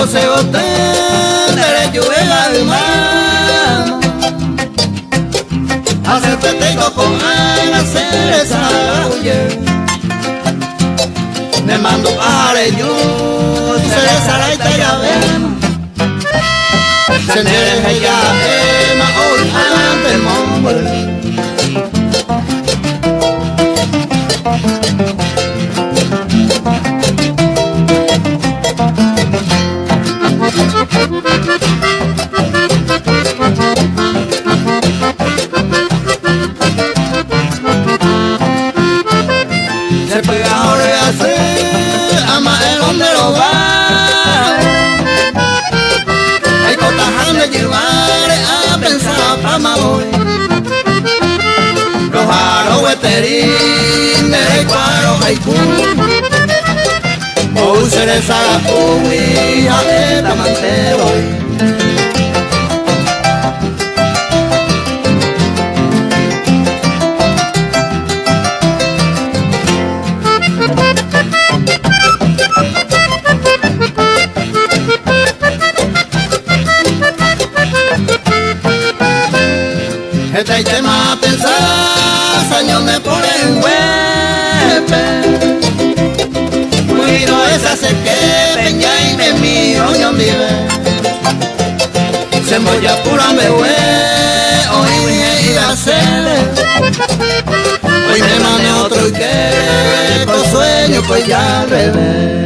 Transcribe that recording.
Aiko te rejuega yma. Hace peteco con ana cereza huye. Me mando are yo, cereza la ita ya vemos. Se me ya ema hoy ante mongol. Se pega ahora hace, ama el hombre lo va. Hay cosas de llevar a pensar pa' ma voy. Los aros hueterín, de cuaro haiku. O cereza uy, a esta manteo. Este tema pensar, años me ponen huepe. Cuido esa se que peña y me miro yo vive. Se moya pura me hue, hoy me iba a hacer. Hoy me mando otro y que con sueño pues ya al revés.